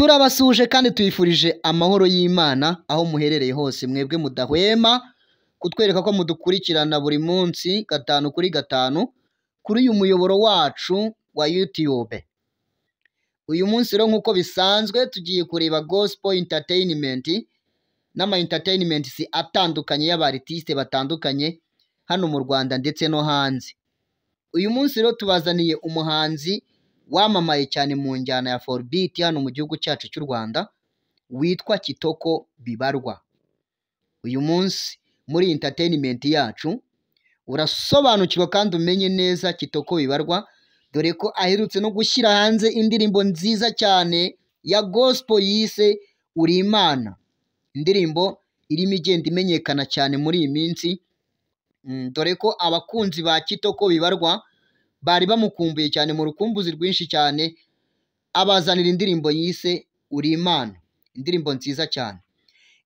Turabasuhuje kandi tuyifurije amahoro y'Imana aho muherereye hose, mwebwe mudahwema kutwereka ko mudukurikirana buri munsi gatanu kuri gatanu kuri uyu muyoboro wacu wa YouTube. Uyu munsi rero nk'uko bisanzwe tugiye kureba gospel entertainment n'ama entertainments atandukanye y'abartiste batandukanye hano mu Rwanda ndetse no hanze. Uyu munsi rero tubazaniye umuhanzi wamamaye cyane mu njyana ya Afrobeat hano mu gihugu cyacu cy'u Rwanda witwa Kitoko Bibarwa. Uyu munsi muri entertainment yacu urasobanukirwa kandi umenye neza Kitoko Bibarwa, dore ko aherutse no gushyira hanze indirimbo nziza cyane ya gospel yise Uri Imana, indirimbo irimo igenda imenyekana cyane muri iyi minsi, dore ko abakunzi ba Kitoko Bibarwa bari bamukumbuye cyane mu rukumbuzi rwinshi cyane, abazanira indirimbo yise Uri Imana, indirimbo nziza cyane.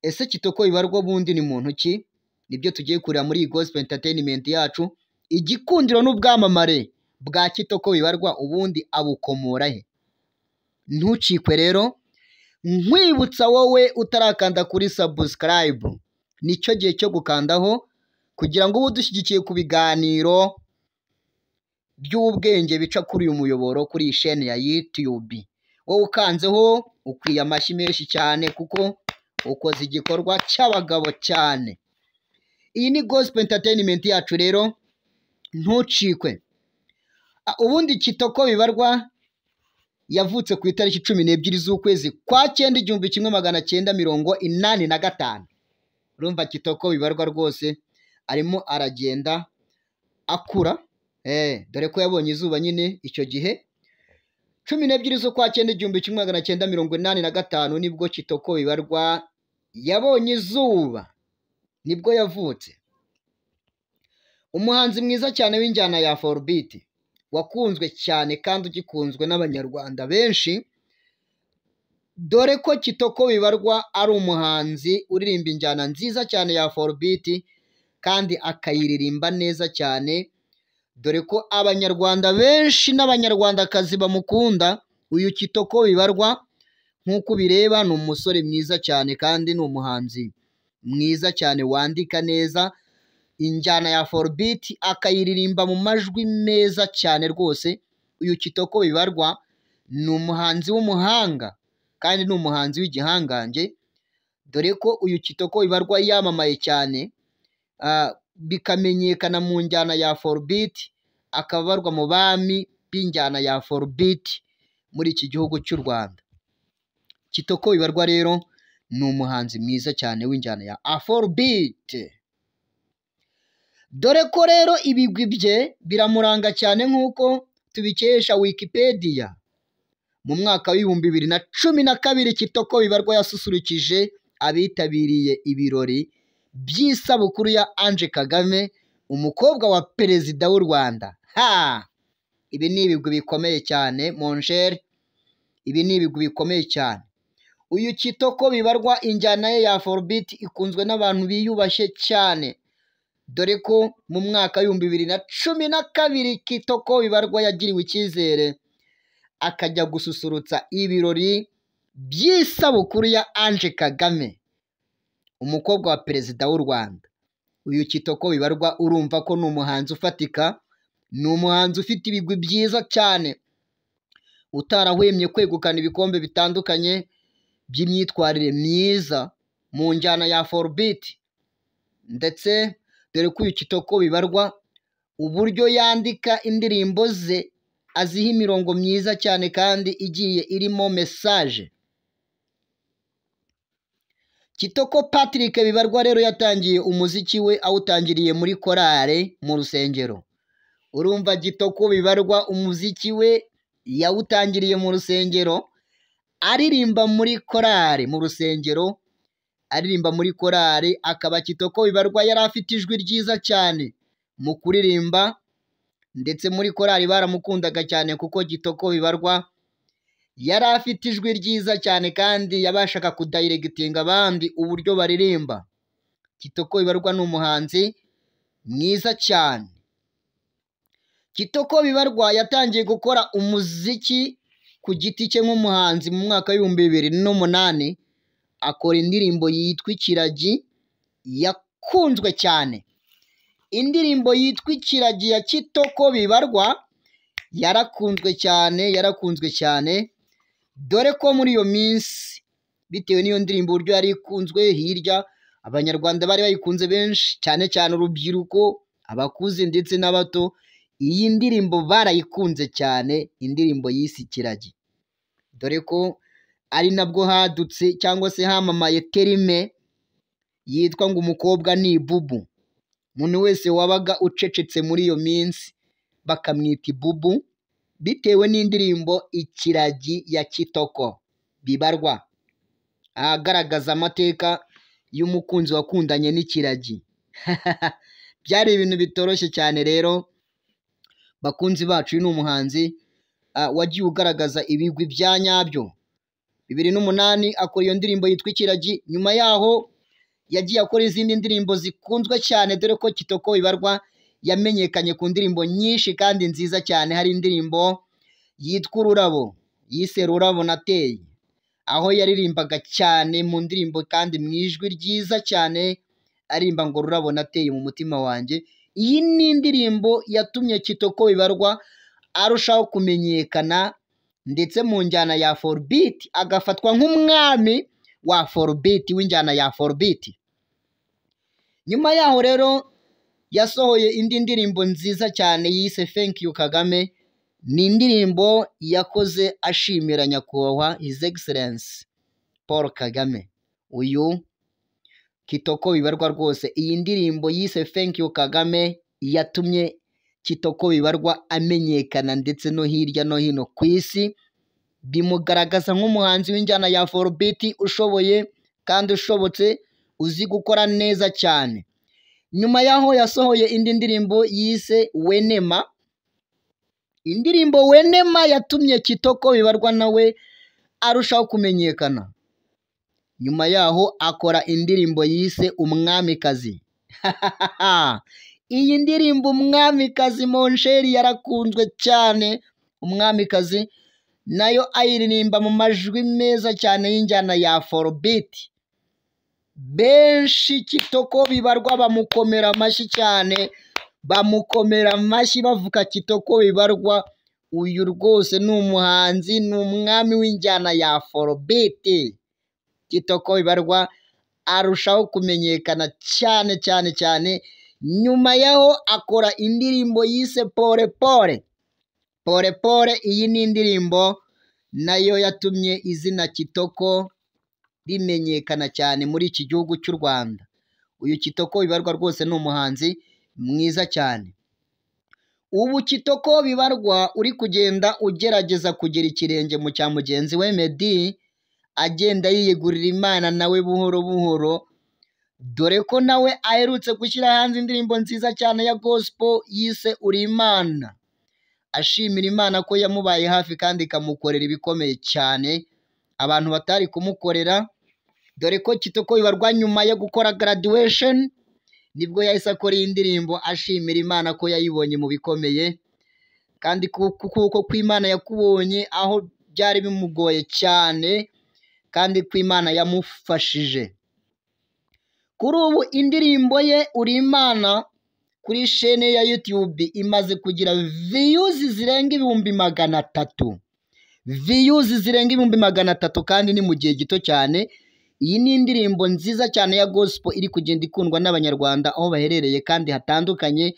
Ese Kitoko Bibarwa ubundi ni muntu ki? Nibyo tugiye kureba muri iyi gospel entertainment yacu. Igikundiro n'ubwamamare bwa Kitoko Bibarwa ubundi abukomora he? Ntucikwe rero, nkwibutsa wowe utarakanda kuri subscribe, nicyo gihe cyo gukandaho kugira ngo ube udushyigikiye ku biganiro by'ubwenge bica kuri uyu muyoboro, kuri iyi shene ya YouTube. Wowe ukanzeho ukwiye amashyi menshi cyane kuko ukoze igikorwa cy'abagabo cyane. Iyi ni gospel entertainment yacu rero, ntucikwe. Ubundi Kitoko Bibarwa yavutse ku itariki 12 z'ukwezi kwa cyenda 1985. Urumva Kitoko Bibarwa rwose arimo aragenda akura, dore ko yabonye izuba nyine icyo gihe 12 z'ukwa cyenda 1985 nibwo Kitoko Bibarwa yabonye izuba, nibwo yavutse. Umuhanzi mwiza cyane w'injyana ya Afrobeat wakunzwe cyane kandi ugikunzwe n'Abanyarwanda benshi, dore ko Kitoko Bibarwa ari umuhanzi uririmba injyana nziza cyane ya Afrobeat kandi akayiririmba neza cyane, dore ko Abanyarwanda benshi n'Abanyarwandakazi bamukunda. Uyu Kitoko Bibarwa nk'uko ubireba ni umusore mwiza cyane kandi ni umuhanzi mwiza cyane wandika neza injyana ya Afrobeat akayiririmba mu majwi meza cyane rwose. Uyu Kitoko Bibarwa ni umuhanzi w'umuhanga kandi ni umuhanzi w'igihangange, dore ko uyu Kitoko Bibarwa yamamaye cyane bikamenyekana mu njyana ya Afrobeat, akaba abarwa mu bami b'injyana ya Afrobeat muri iki gihugu cy'u Rwanda. Kitoko Bibarwa rero ni umuhanzi mwiza cyane w'injyana ya Afrobeat. Dore ko rero ibigwi bye biramuranga cyane nk'uko tubikesha Wikipedia. Mu mwaka wa 2012 Kitoko Bibarwa yasusurukije abitabiriye ibirori by'isabukuru ya Ange Kagame, umukobwa wa perezida w'u Rwanda. Ha! Ibi ni ibigwi bikomeye cyane mon cher, ibi ni ibigwi bikomeye cyane. Uyu Kitoko Bibarwa injyana ye ya Afrobeat ikunzwe n'abantu biyubashye cyane, dore ko mu mwaka wa 2012 Kitoko Bibarwa yagiriwe icyizere akajya gususurutsa ibirori by'isabukuru ya Ange Kagame, umukobwa wa perezida w'u Rwanda. Uyu Kitoko Bibarwa urumva ko ni umuhanzi ufatika, ni umuhanzi ufite ibigwi byiza cyane, utarahwemye kwegukana ibikombe bitandukanye by'imyitwarire myiza mu njyana ya Afrobeat. Ndetse dore ko uyu Kitoko Bibarwa uburyo yandika indirimbo ze aziha imirongo myiza cyane kandi igiye irimo message. Kitoko Patrick Bibarwa rero yatangiye umuziki we awutangiriye muri korale mu rusengero. Urumva Kitoko Bibarwa umuziki we yawutangiriye mu rusengero, aririmba muri korale mu rusengero, aririmba muri korale, akaba Kitoko Bibarwa yari afite ijwi ryiza cyane mu kuririmba, ndetse muri korali baramukundaga cyane kuko Kitoko Bibarwa yari afite ijwi ryiza cyane kandi yabashaga kudirectinga abandi uburyo baririmba. Kitoko Bibarwa ni umuhanzi mwiza cyane. Kitoko Bibarwa yatangiye gukora umuziki ku giti cye nk'umuhanzi mu mwaka w'2008, akora indirimbo yitwa Ikiragi yakunzwe cyane. Indirimbo yitwa Ikiragi ya Kitoko Bibarwa yarakunzwe cyane, yarakunzwe cyane, dore ko muri iyo minsi bitewe n'iyo ndirimbo uburyo yari ikunzwe hirya, Abanyarwanda bari bayikunze benshi, cyane cyane urubyiruko, abakuze ndetse n'abato, iyi ndirimbo barayikunze cyane, indirimbo yise Ikiragi. Dore ko ari nabwo hadutse cyangwa se hamamaye terime yitwa ngo umukobwa ni ibubu. Umuntu wese wabaga ucecetse muri iyo minsi bakamwita ibubu, bitewe n'indirimbo Ikiragi ya Kitoko Bibarwa, agaragaza amateka y'umukunzi wakundanye n'ikiragi. Byari ibintu bitoroshye cyane rero bakunzi bacu, uyu ni umuhanzi wagiye ugaragaza ibigwi bya nyabyo. 2008 akora iyo ndirimbo yitwa Ikiragi, nyuma yaho yagiye akora izindi ndirimbo zikunzwe cyane, dore ko Kitoko Bibarwa yamenyekanye ku ndirimbo nyinshi kandi nziza cyane. Hari indirimbo yitwa Ururabo, yise Rurabo Nateye, aho yaririmbaga cyane mu ndirimbo kandi mu ijwi ryiza cyane, aririmba ngo rurabo nateye mu mutima wanjye. Iyi ni indirimbo yatumye Kitoko Bibarwa arushaho kumenyekana ndetse mu njyana ya Afrobeat, agafatwa nk'umwami wa Afrobeat, w'injyana ya Afrobeat. Nyuma yaho rero yasohoye indi ndirimbo nziza cyane yise Thank You Kagame, ni indirimbo yakoze ashimira nyakubahwa His Excellence Paul Kagame. Uyu Kitoko Bibarwa rwose, iyi ndirimbo yise Thank You Kagame yatumye Kitoko Bibarwa amenyekana ndetse no hirya no hino ku isi, bimugaragaza nk'umuhanzi w'injyana ya Afrobeat ushoboye kandi ushobotse, uzi gukora neza cyane. Nyuma yaho yasohoye indi ndirimbo yise Wenema. Indirimbo Wenema yatumye Kitoko Bibarwa nawe arushaho kumenyekana. Nyuma yaho akora indirimbo yise Umwamikazi. Iyi ndirimbo Umwamikazi Monsheri yarakunzwe cyane. Umwamikazi nayo ayiririmba mu majwi meza cyane y'injyana ya Afrobeat. Benshi Kitoko Bibarwa bamukomera amashyi cyane, bamukomera amashyi bavuga Kitoko Bibarwa uyu rwose ni umuhanzi, ni umwami w'injyana ya Afrobeat. Kitoko Bibarwa arushaho kumenyekana cyane cyane cyane. Nyuma yaho akora indirimbo yise Pole Pole. Pole Pole iyi ni indirimbo nayo yatumye izina Kitoko rimenyekana cyane muri iki gihugu cy'u Rwanda. Uyu Kitoko Bibarwa rwose ni umuhanzi mwiza cyane. Ubu Kitoko Bibarwa uri kugenda ugerageza kugera ikirenge mu cya mugenzi we Meddy, agenda yiyegurira Imana nawe buhoro buhoro, dore ko nawe aherutse gushyira hanze indirimbo nziza cyane ya gospel yise Uri Imana, ashimira Imana ko yamubaye hafi kandi ikamukorera ibikomeye cyane abantu batari kumukorera, dore ko Kitoko Bibarwa nyuma yo gukora graduation nibwo yahise akora iyi ndirimbo ashimira Imana ko yayibonye mu bikomeye, kandi kuko ko Imana yakubonye aho byari bimugoye cyane, kandi ko Imana yamufashije. Kuri ubu indirimbo ye Uri Imana kuri shene ya YouTube imaze kugira views zirenga 300,000, views zirenga 300,000, kandi ni mu gihe gito cyane. Iyi ni indirimbo nziza cyane ya gospel iri kugenda ikundwa n'Abanyarwanda aho baherereye kandi hatandukanye,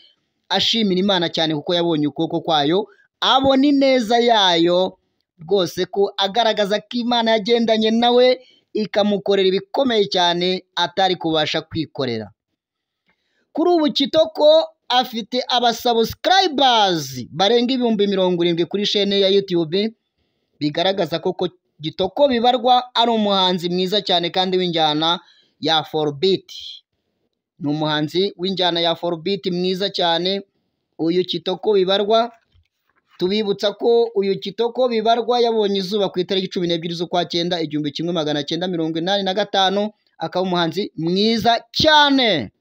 ashimira Imana cyane kuko yabonye ukuboko kwayo, abona ineza yayo rwose, ko agaragaza ko Imana yagendanye nawe ikamukorera ibikomeye cyane atari kubasha kwikorera. Kuri ubu Kitoko afite abasubscribers barenga 70,000 kuri shene ya YouTube, bigaragaza ko Kitoko Bibarwa ari umuhanzi mwiza cyane kandi w'injyana ya Afrobeat. Ni umuhanzi w'injyana ya Afrobeat mwiza cyane uyu Kitoko Bibarwa. Tubibutsa ko uyu Kitoko Bibarwa yabonye izuba ku itariki 12 z'ukwa 9 1985, akaba umuhanzi mwiza cyane.